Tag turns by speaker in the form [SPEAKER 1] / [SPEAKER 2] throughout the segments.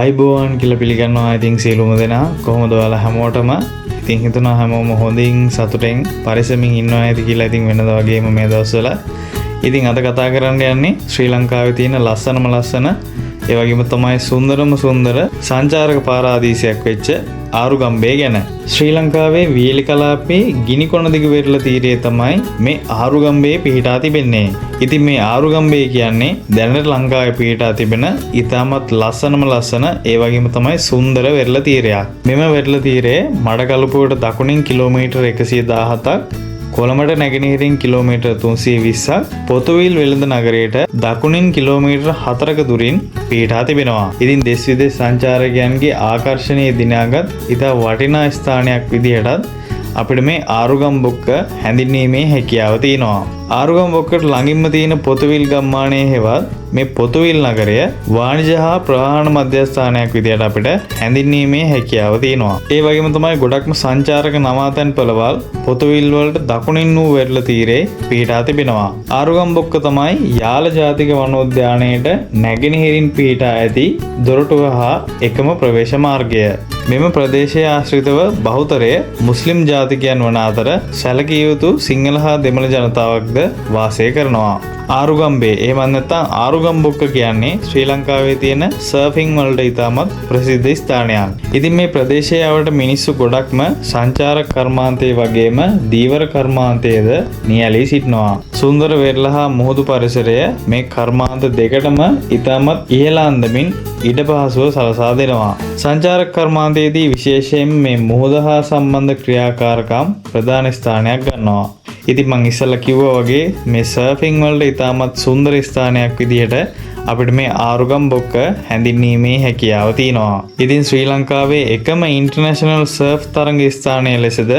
[SPEAKER 1] ආයුබෝවන් කියලා පිළිගන්නවා. ඉතින් සියලුම දෙනා කොහොමද ඔයාලා හැමෝටම? ඉතින් හිතනවා හැමෝම හොඳින් සතුටෙන් පරිස්සමින් ඉන්නවා ඇති කියලා. ඉතින් වෙනදා වගේම මේ දවස්වල ඉතින් අද කතා කරන්න යන්නේ ශ්‍රී ලංකාවේ තියෙන ලස්සනම ලස්සන, ඒ වගේම තමයි සුන්දරම සුන්දර සංචාරක පාරාදීසයක් වෙච්ච ආරුගම්බේ ගැන. ශ්‍රී ලංකාවේ වියලි කලාපයේ ගිනිකොණ දිග වෙරළ තීරයේ තමයි මේ ආරුගම්බේ පිහිටා තිබෙන්නේ. ඉතින් මේ ආරුගම්බේ කියන්නේ දැනට ලංකාවේ පිහිටා තිබෙන ඉතාමත් ලස්සනම ලස්සන, ඒ වගේම තමයි සුන්දර වෙරළ තීරයක්. මෙම වෙරළ තීරය මඩකලපුවට දකුණින් කිලෝමීටර් 117ක්, කොළඹට නැගෙනහිරින් කිලෝමීටර් 320ක්, පොතුවිල් වෙළඳ නගරයට දකුණින් කිලෝමීටර් 4ක දුරින් පිහිටා තිබෙනවා. ඉතින් දෙස් විදෙස් සංචාරකයන්ගේ ආකර්ෂණීය දිනාගත් ඉතා වටිනා ස්ථානයක් විදිහටත් අපිට මේ ආරුගම් බොක්ක හැඳින්වීමේ හැකියාව තියෙනවා. ආරුගම් බොක්කට ළඟින්ම තියෙන පොතුවිල් ගම්මානයේ හෙවත් මේ පොතුවිල් නගරය වාණිජ හා ප්‍රවාහන මධ්‍යස්ථානයක් විදිහට අපිට හැඳින්වීමේ හැකියාව තියෙනවා. ඒ වගේම තමයි ගොඩක්ම සංචාරක නවාතැන් පළවල් පොතුවිල් වලට දකුණින් වූ වෙරළ තීරයේ පිහිටා තිබෙනවා. ආරුගම් බොක්ක තමයි යාල ජාතික වනෝද්‍යානයට නැගෙනහිරින් පිහිටා ඇති දොරටුව හා එකම ප්‍රවේශ මාර්ගය. මෙම ප්‍රදේශය ආශ්‍රිතව බහුතරය මුස්ලිම් ජාතිකයන් වන අතර සැලකිය යුතු සිංහල හා දෙමළ ජනතාවක්ද වාසය කරනවා. ආරුගම්බේ එහෙමත් නැත්නම් ආරුගම්බොක්ක කියන්නේ ශ්‍රී ලංකාවේ තියෙන සර්ෆින් වලට ඉතාමත් ප්‍රසිද්ධ ස්ථානයක්. ඉතින් මේ ප්‍රදේශයේ අවට මිනිස්සු ගොඩක්ම සංචාරක කර්මාන්තයේ වගේම ධීවර කර්මාන්තයේද නියැලී සිටිනවා. සුන්දර වෙරළ හා මුහුදු පරිසරය මේ කර්මාන්ත දෙකටම ඉතාමත් ඉහළ අන්දමින් ඉඩ පහසුව සලසා දෙනවා. සංචාරක කර්මාන්තයේදී විශේෂයෙන් මේ මුහුද හා සම්බන්ධ ක්‍රියාකාරකම් ප්‍රධාන ස්ථානයක් ගන්නවා. ඉතින් මං ඉස්සෙල්ලා කිව්වා වගේ මේ සර්ෆින් වලට ඉතාමත් සුන්දර ස්ථානයක් විදිහට අපිට මේ ආරුගම් බොක්ක හැඳින්වීමේ හැකියාව තියෙනවා. ඉතින් ශ්‍රී ලංකාවේ එකම ඉන්ටර්නැෂනල් සර්ෆ් තරඟ ස්ථානය ලෙසද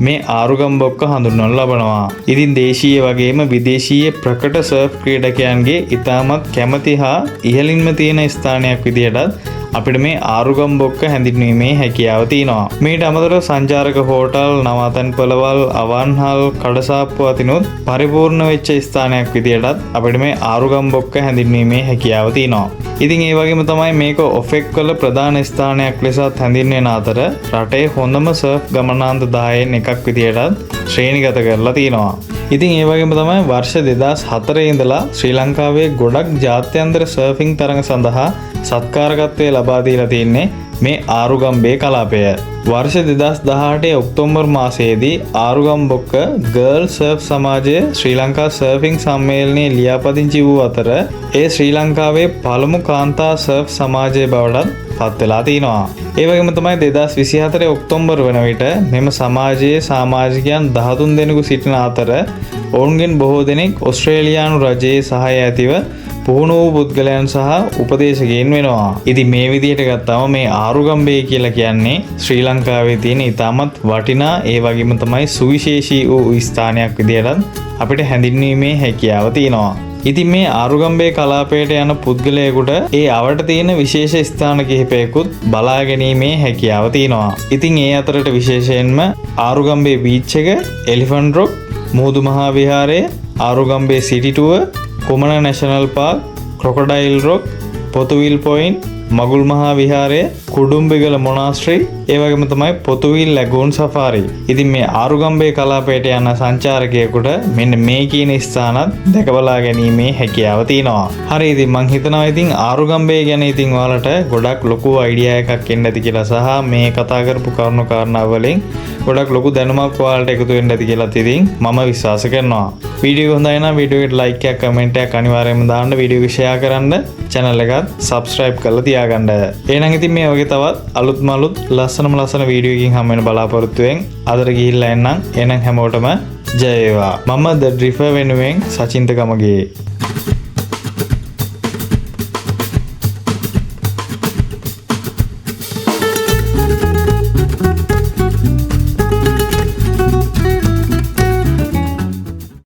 [SPEAKER 1] මේ ආරුගම් බොක්ක හඳුන්වනු ලබනවා. ඉතින් දේශීය වගේම විදේශීය ප්‍රකට සර්ෆ් ක්‍රීඩකයන්ගේ ඉතාමත් කැමති හා ඉහළින්ම තියෙන ස්ථානයක් විදිහටත් අපිට මේ ආරුගම් බොක්ක හැඳින්වීමේ හැකියාව තියෙනවා. මීට අමතරව සංචාරක හෝටල්, නවාතැන් පළවල්, අවන්හල්, කඩසාප්පු අතිනුත් පරිපූර්ණ වෙච්ච ස්ථානයක් විදිහටත් අපිට මේ ආරුගම් බොක්ක හැඳින්වීමේ හැකියාව තියෙනවා. ඉතින් ඒ වගේම තමයි මේක ඔෆෙක් වල ප්‍රධාන ස්ථානයක් ලෙසත් හැඳින්වෙන අතර රටේ හොඳම සර්ෆ් ගමනාන්ත 10න් එකක් විදිහටත් ශ්‍රේණිගත කරලා තියෙනවා. ඉතින් ඒ වගේම තමයි වර්ෂ 2004 ඉඳලා ශ්‍රී ලංකාවේ ගොඩක් ජාත්‍යන්තර සර්ෆින් තරඟ සඳහා සත්කාරකත්වය ලබා දීලා තින්නේ මේ ආරුගම්බේ කලාපය. වර්ෂ 2018 ඔක්තෝබර් මාසයේදී ආරුගම්බොක්ක ගර්ල් සර්ෆ් සමාජය ශ්‍රී ලංකා සර්ෆින් සම්මේලනයේ ලියාපදිංචි වූ අතර ඒ ශ්‍රී ලංකාවේ පළමු කාන්තා සර්ෆ් සමාජය බවටත් පත් වෙලා තිනවා. ඒ වගේම තමයි 2024 ඔක්තෝබර් වන විට මෙම සමාජයේ සමාජිකයන් 13 දෙනෙකු සිටින අතර ඔවුන්ගෙන් බොහෝ දෙනෙක් ඔස්ට්‍රේලියානු රජයේ සහාය ඇතිව පුහුණු වූ පුද්ගලයන් සහ උපදේශකයින් වෙනවා. ඉතින් මේ විදිහට ගත්තාම මේ ආරුගම්බේ කියලා කියන්නේ ශ්‍රී ලංකාවේ තියෙන ඉතාමත් වටිනා, ඒ වගේම තමයි සුවිශේෂී වූ ස්ථානයක් විදිහටත් අපිට හැඳින්වීමේ හැකියාව තියෙනවා. ඉතින් මේ ආරුගම්බේ කලාපයට යන පුද්ගලයෙකුට ඒ අවට තියෙන විශේෂ ස්ථාන කිහිපයකුත් බලා ගැනීමේ හැකියාව තියෙනවා. ඉතින් ඒ අතරට විශේෂයෙන්ම ආරුගම්බේ බීච් එක, එලිෆන්ට් රොක්, මුහුදු මහා විහාරය, ආරුගම්බේ සිටි ටුවර්, කුමන නැෂනල් පාර්ක්, ක්‍රොකොඩයිල් රොක්, පොතුවිල් පොයින්ට්, මගුල් මහා විහාරය, කුඩුම්බිගල මොනාස්ට්‍රි, ඒ වගේම තමයි පොතුවිල් ලැගූන් සෆාරි. ඉතින් මේ ආරුගම්බේ කලාපයට යන සංචාරකයෙකුට මෙන්න මේ කියන ස්ථානත් දැක බලා ගැනීමේ හැකියාව තියෙනවා. හරි, ඉතින් මං හිතනවා ඉතින් ආරුගම්බේ ගැන ඉතින් ඔයාලට ගොඩක් ලොකු අයිඩියා එකක් එන්න ඇති කියලා සහ මේ කතා කරපු කරුණු කාරණා වලින් ගොඩක් ලොකු දැනුමක් ඔයාලට එකතු වෙන්න ඇති කියලාත් ඉතින් මම විශ්වාස කරනවා. වීඩියෝ එක හොඳයි නම් වීඩියෝ එකට ලයික් එකක්, කමෙන්ට් එකක් අනිවාර්යයෙන්ම දාන්න, වීඩියෝ එක ෂෙයා කරන්න, චැනල් එකත් සබ්ස්ක්‍රයිබ් කරලා තියාගන්න. එහෙනම් ඉතින් මේ වගේ තවත් අලුත්ම අලුත් ලස්සනම ලස්සන වීඩියෝ එකකින් හම්බ වෙන බලාපොරොත්තුවෙන් අදට ගිහිල්ලා එන්නම්. එහෙනම් හැමෝටම ජය වේවා. මම ද ඩ්‍රිෆර් වෙනුවෙන් සචින්ත ගමගේ.